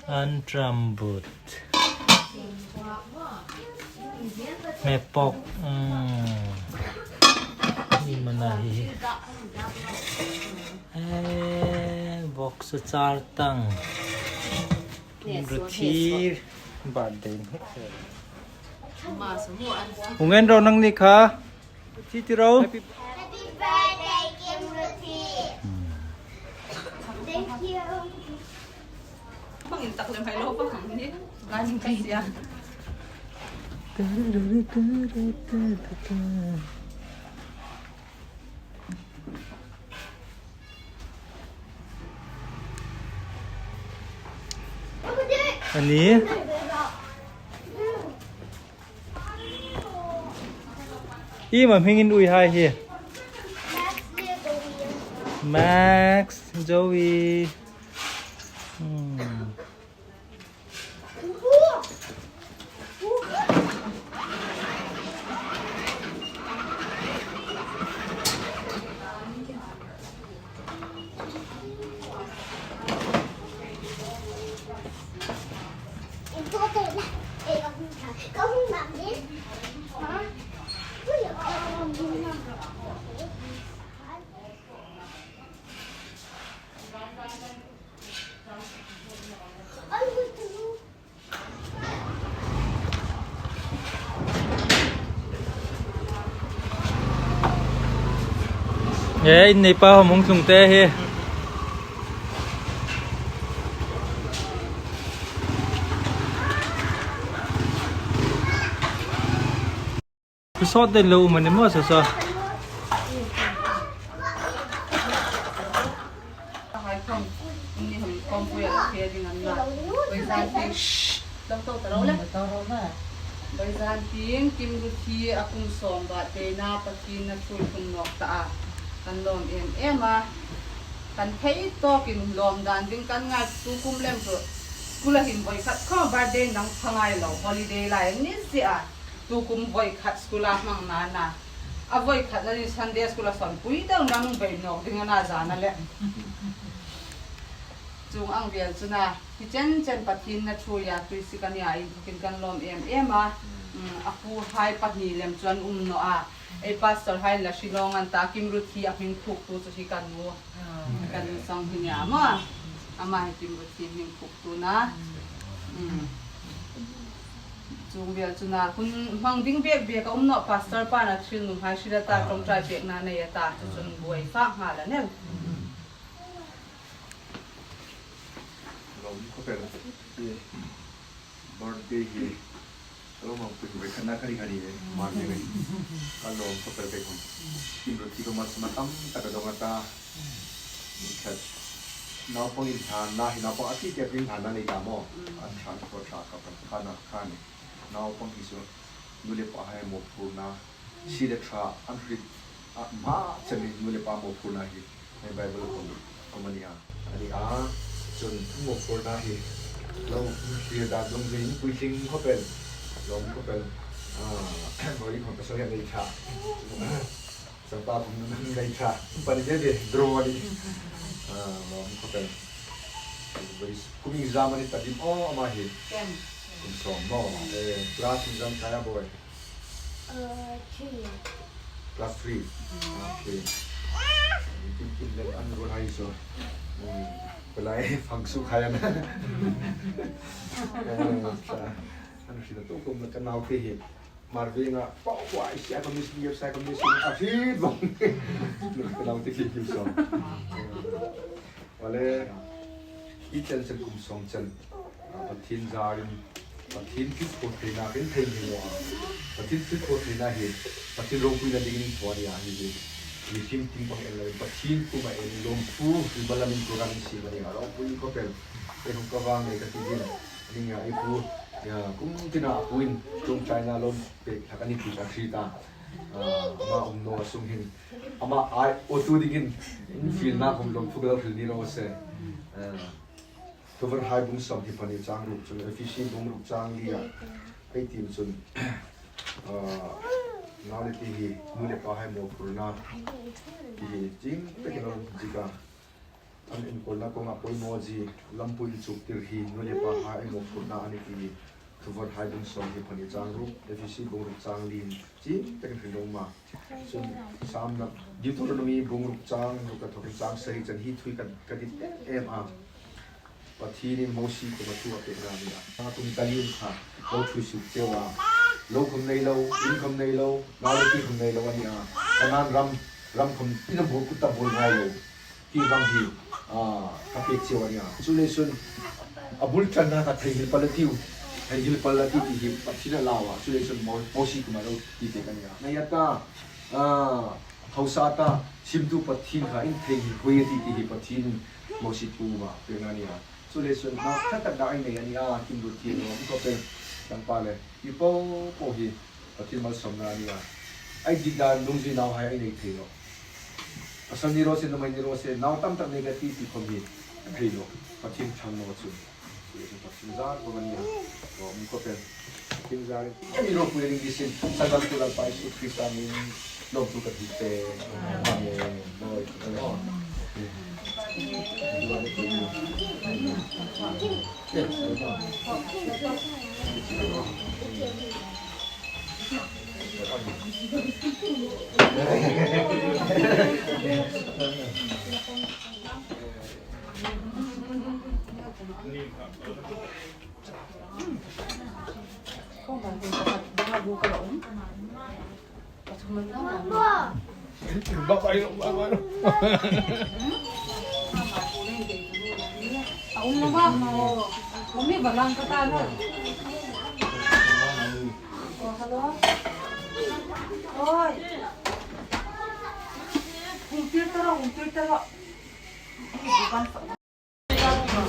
Anṭam but hmepawk mana hi vawksa char tang ruthi birthday Ungen ro nang ni kha thi ti ro Happy birthday Kim Ruthi. Thank you. Ani I ma hmingin ui hai hi Max Joey He in nei pa hmung tlung te hi. Sawt den lo um ani maw saw saw. Baizanting Kim Ruthi a kum sawm ba te na Pathin na thui thum nok ta a kan lawm em em a kan thei tawk in lawm dan ding kan ngai tu kum lem chu school a hin voi khat khaw birthday nang phangai lo holiday lai ni ziah a Tukum voikhat school ah hmang na na a voikhat na ni Sunday school a sawn pui deuh nang bei nawk ding a na zan a le chung ang vel chu na hi chen chen Pathin na thu ya tui si kan ya in thokin kan lawm em em a a pu hai pahnih lem chuan um nawh a ei pastor hai la Shillong an ta Kim Ruthi a hming khuk tu chu hi kan nu kan nu song hi nia maw amah hi Kim Ruthi hming khuk tu na Chung vial cu na hun hmang ding bek bek a um no pastor pa na thil nu hmai hril ata ṭawngṭai pek na nei ata cucun buai fak hnga la nel. Lawm khawpel hi birthday hi lawm ang pui voi khat na khari khari e mar ve ngai ka lawm khawpel kai khom in ruthi ko mas ma tam tak a dong ata khat naupang in hlan na hi naupang ati te pin hlan na nei ta maw an hlan kho tha ka kha na kha ni naupang hi chu nu le pa hai mo phur na si le tha an hrit ma chemi nu le pa mo phur na hi hei bible kom kom ani a ani a chun mo phur na hi lo hlir dan dong zin puitling khopel lom khopel a ngoi khom pasal hian nei tha Sangpa kum nan nei tha pani de de draw ani lom khopel kum exam ani tadim o ama hi kum som mo class exam kaya boy class 3 okay kim kim lem an rul hai so pelai fangsu khayan an hri to kum na kanau te hi Marvin ah pau ai sia ka miss ni sai ka miss a fit bang ka nau te khi kim som wale i chen chen kum som chen pathin zarin pathin fit ko theina kin thei ni lo pathin fit ko theina hi pathin ropui na ding in thwani a hi mi sim ting pang en lo pathin ku ma en lom fu fi balamin program si mani a ropui ko pel e hung ka wang nei ka ti din Ning i pu kum tina puin tung China lom pe thak ani ti ka ta ama um no sung hin ama ai otu dingin in feel na kum lom thuk lo hril ni ro se tuvar hai bung sam hi pani chang ruk chun efisi bung ruk chang li a ai tim chun na le ti hi nu le pa hai mo phurna ti hi jing te kin jika. An enkawlna kawnga pawimawh zi lampui chuk tir hi nu leh pa ha emaw phurhna a ni ti thuvawn hai bung sawm hi phani chang ruk FEC bungruk chang lin chi takin hrilh awm a. Chun Sam Deuteronomy bungruk chang ruk a thawkin chang sarih chan hi thui ka dit em em a. Pathianin Mosi kum a thu a pekna a ni a. Kum talium kha lo thui suk cheu a, lo khum nei lo, inn khum nei lo, nau le ti khum nei lo a ni a. Kanaan ram, ram khum inn a bur kut a bur ngai lo ti ram hi ka pek cheu a ni a. Cu le cun a bul ṭannak ah theihngilh pal a tiu, theihngilh pal a ti ti hi Pathian a lau ah cu le cun Mosi kum ah lo ti pek a ni a. Nai-at ah hausa ta chimtu Pathian kha in theihngilh hui a ti ti hi Pathian Mosi pu ma peng a nia. Cu le cun hna khat tak dah ai nei a nia kim lut thi lo ko peng kan pa le hi po po hi Pathian malsawmna a nia. Ai dit dan lungzi nau hai ai nei thei lo. Pasal ni ro se numai ni ro se nau tam tak nei ka ti ti khom hi a thei lo. Pathian thang no cun. Cu le cun Pathian zar ko ania. Ko um ko peng. Pathian zar in mi ro pui ring disin salam tu lalpa Jesuh Christ amin lawm tu kan hi pe. Amen. Lord.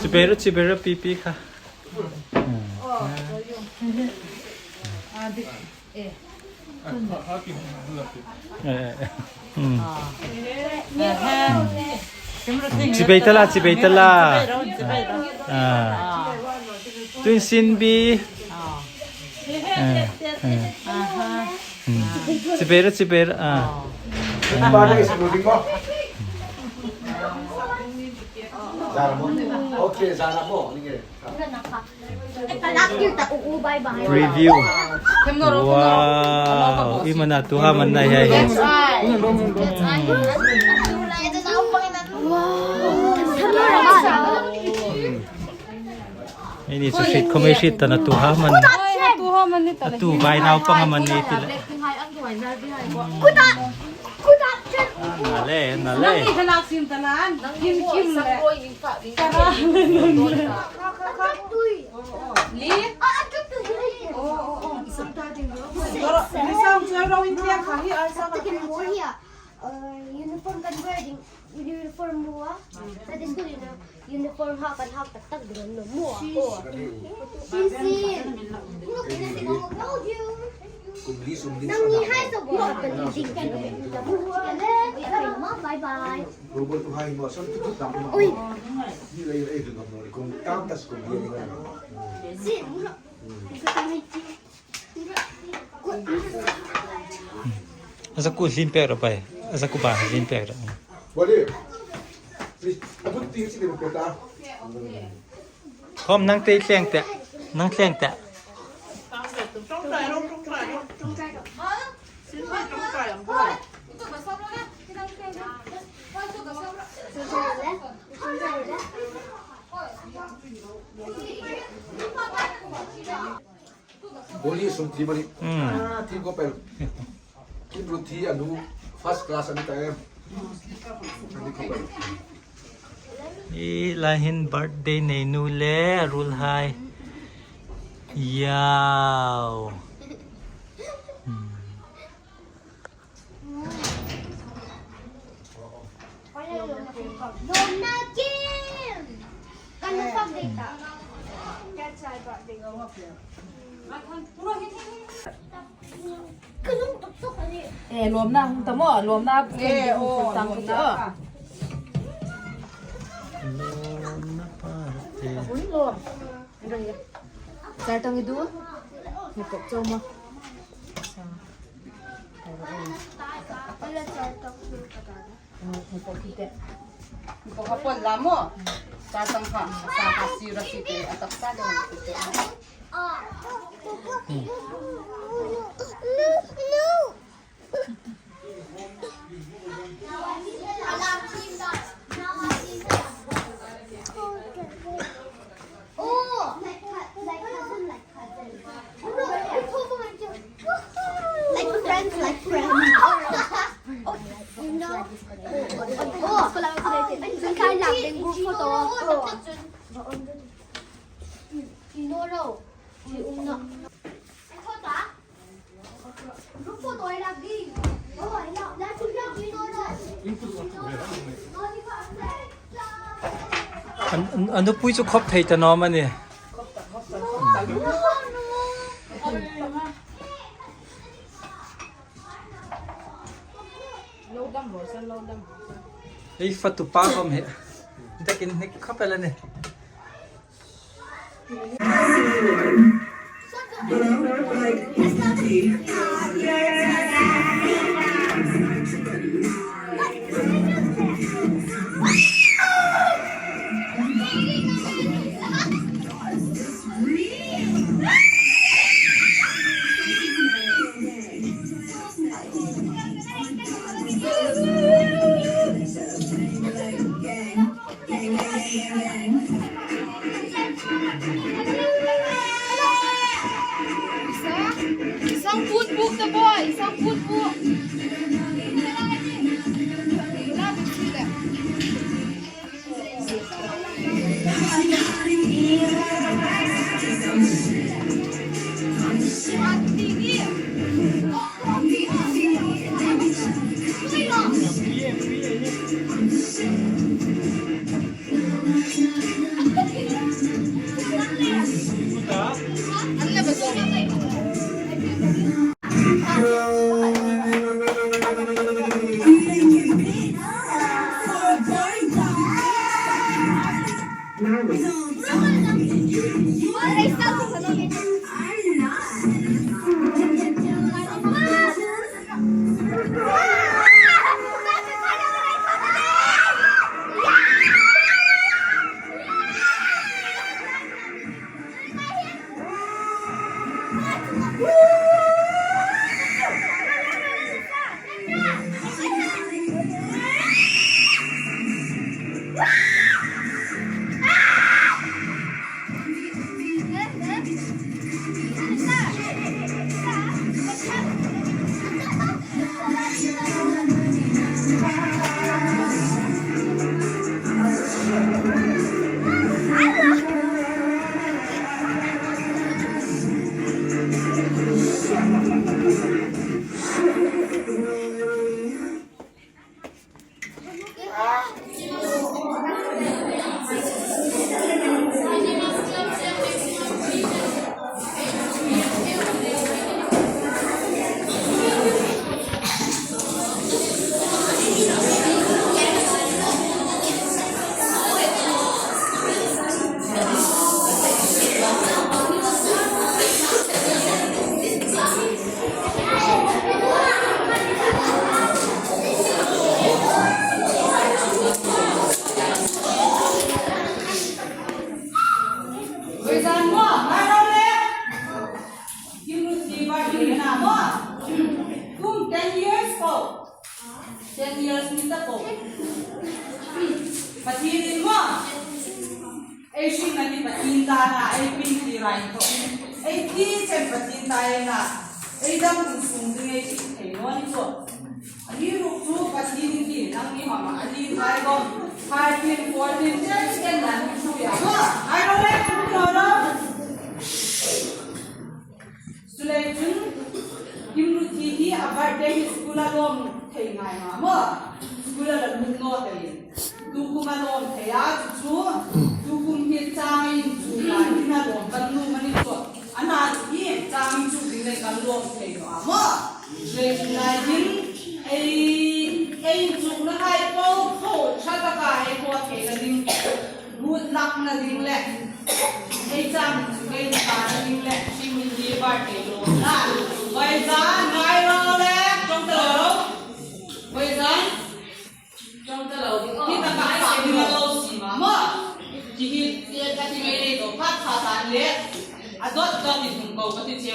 Chibai rawh chibai rawh pipi kha. Chibai tala chibai tala. Tuin sin bi. Chibai rawh chibai rawh. Preview. Wow, imana tuha man na hi. Ini chu shit khomei shit ta na tuha man. Tu vai nau panga man ni tila. Nale, nale. Uniform kan wear ding uniform mo ah. Sa school uniform ha kan hak tak tak ding no mo ah. Sin sin. Bye bye. Uy. Azaku hlin pek rawh pai. Azaku ba hlin pek rawh. Khom nang te tleng te. Nang tleng te. Boli sum thi bani thi ko pel kim ru thi anu first class ani ta em ani ko pel I lahin birthday nei nu le rul hai Yao. Mipa kha pawn la maw? Sa tang kha a sa kha sir a si te a taksa deuh ang si te. A nupui chu khawp thei ta nawm a ni. Hei fatupa awm hi takin hnik khawp el a ni.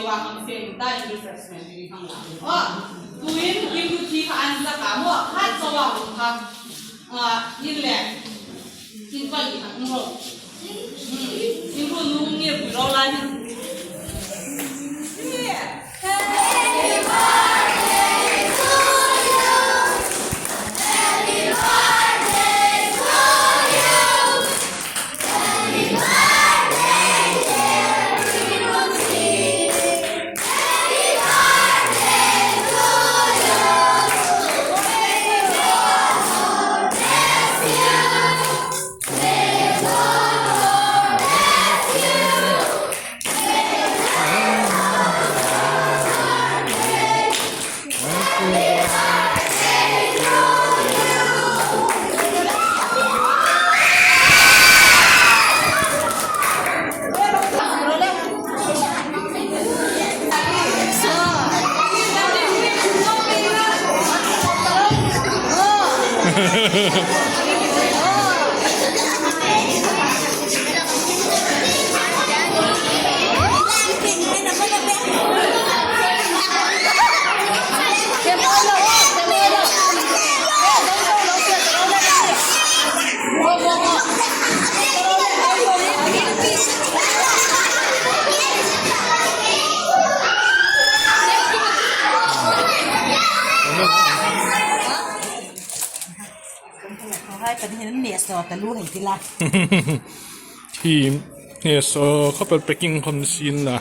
wa hang fe ta in refreshment ding hang la o tuin kim ru thi kha an za ka mo khat chawa ru kha a in le in pa ni hang ro in ru nu nge bu ro la ni. Happy birthday to you. Happy birthday to you. Happy birthday, dear Kiruti. Happy birthday to you. May God bless you. May God bless you. Thì so couple packing hom sin la.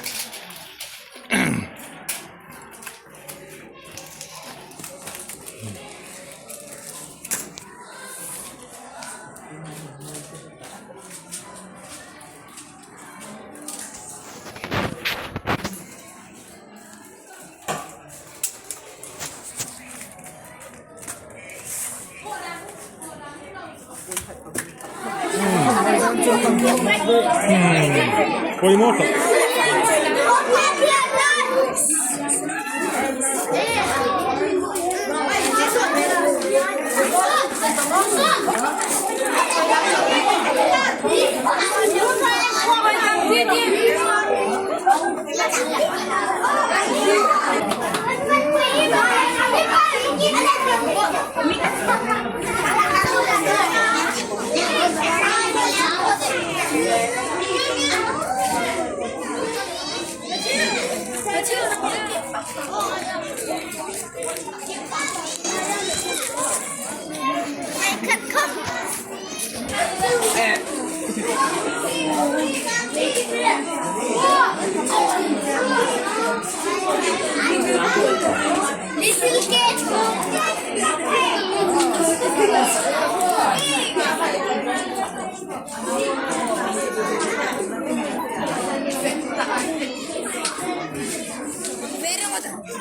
Pawimawh tak.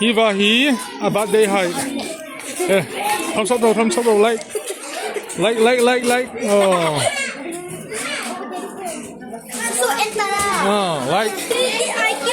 Hi va hi a birthday hai. Eh, thumbs up thumbs up like. Like like like like. Oh. Oh, like. 3D IQ.